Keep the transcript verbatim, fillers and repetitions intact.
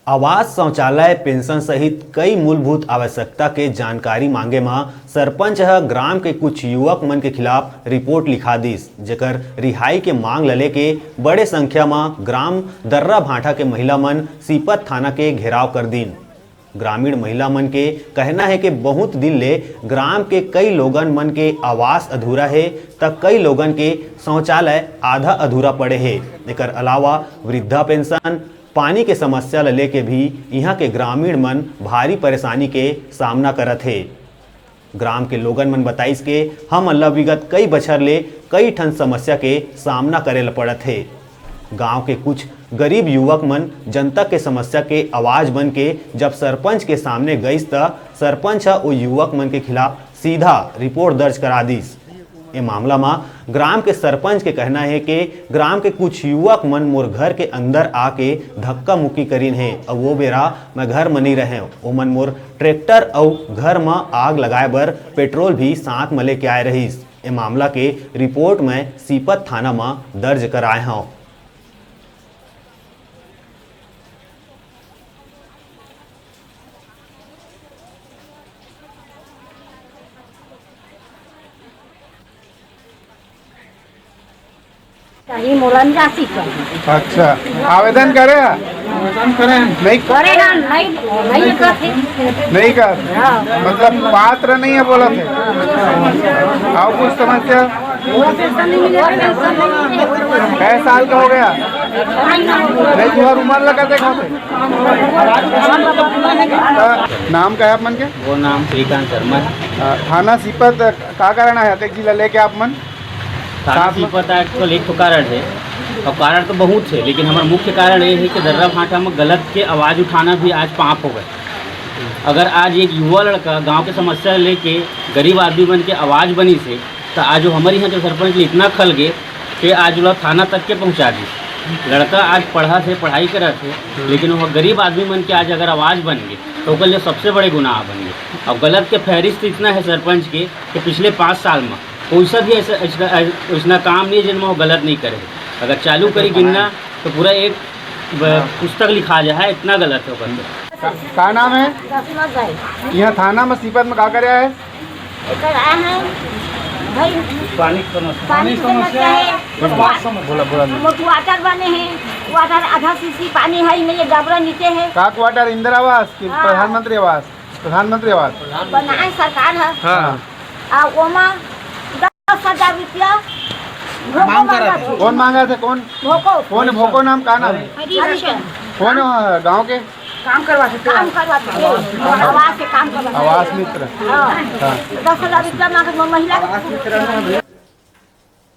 आवास, शौचालय, पेंशन सहित कई मूलभूत आवश्यकता के जानकारी मांगे म सरपंच ह ग्राम के कुछ युवक मन के खिलाफ रिपोर्ट लिखा दिस, जेकर रिहाई के मांग ल लेके बड़े संख्या म ग्राम दर्रा भांठा के महिला मन सीपत थाना के घेराव कर दीन। ग्रामीण महिला मन के कहना हे कि बहुत दिन ले ग्राम के कई लोगन मन के आवास अधूरा हे, त कई लोगन के शौचालय आधा अधूरा पड़े हे। एकर अलावा वृद्धा पेंशन, पानी के समस्या ल लेके भी इहां के ग्रामीण मन भारी परेशानी के सामना करत हे। ग्राम के लोगन मन बताइस के हमन ल विगत कई बछर ले कई ठन समस्या के सामना करे ल पड़त हे। गांव के कुछ गरीब युवक मन जनता के समस्या के आवाज बन के जब सरपंच के सामने गइस, त सरपंच ह ओ युवक मन के खिलाफ सीधा रिपोर्ट दर्ज करा दिस। ए मामला म ग्राम के सरपंच के कहना हे कि ग्राम के कुछ युवक मन मोर घर के अंदर आके धक्का मुक्की करीन हे, अउ वो बेरा मैं घर म नइ रहेंव। ओमन मोर ट्रैक्टर अउ घर म आग लगाए बर पेट्रोल भी साथ म लेके आए रहिस। ए मामला के रिपोर्ट मैं सीपत थाना म दर्ज कराए हंव। सही मोलन जाति कर। अच्छा, आवेदन करे ह? आवेदन करे ह। नहीं। करे ह, नहीं, नहीं करथे। नहीं कर। हाँ। मतलब पात्र नहीं है बोलथे। अउ कुछ समस्या? वो पेंशन नहीं मिले, पेंशन नहीं मिले। कै साल का हो गया? नहीं, तुम्हार उमर लगा देखा थे। नाम का है आप मन के? वो नाम श्रीकांत शर्मा है। अ, थाना सीपत का कारण है अतेक जिला लेके आप मन? थाना साथ में सीपत आए के तो एक तो कारण है, अउ कारण तो बहुत है, लेकिन हमर मुख्य कारण ये है कि दर्रा भांठा में गलत के आवाज उठाना भी आज पाप हो गए। अगर आज एक युवा लड़का गांव के समस्या लेके गरीब आदमी बन के आवाज बनिस हे, त आज वो हमर इहां के सरपंच ले इतना खल गे कि आज ओला थाना तक के पहुंचा दिस। लड़का आज पढ़त हे, पढ़ाई करत हे, लेकिन वो गरीब आदमी मन के आज अगर आवाज बन गे, त ओकर लिए सबसे बड़े गुनाह बन गे। अब गलत के फहरिस्त इतना है सरपंच के कि पिछले पांच साल में कोई सा भी ऐसा, ऐसा, ऐसा काम नहीं है जिनमें वो गलत नहीं करे। अगर चालू करी गिनना, तो पूरा एक ब-, पुस्तक लिखा जाए, इतना गलत है ओकर से। का, का नाम है? दसमत भाई। यहाँ थाना में सीपत में का करे आए? एकर आए हैं भाई, पानी की समस्या। पानी की समस्या है। बोला, बोला, बोला। मोट क्वार्टर बने हैं, क्वार्टर आधा सीसी पानी है नहीं, ये डबरा नीचे है। का क्वार्टर? इंदिरा आवास कि हाँ। प्रधानमंत्री आवास? प्रधानमंत्री आवास। बनाए सरकार है। हाँ। आ ओमा दस हजार रुपया भोको मांग करत मांगत हे। कौन मांगत हे? कौन? भोको। कौन भोको नाम का नाम है? हरीश। कौन है गांव के? काम करवा सकते हो। काम करवा सकते हो। आवास के काम करवा सकते हो। आवास मित्र। हाँ। हाँ। दस हजार रुपया मांगत हे, महिला के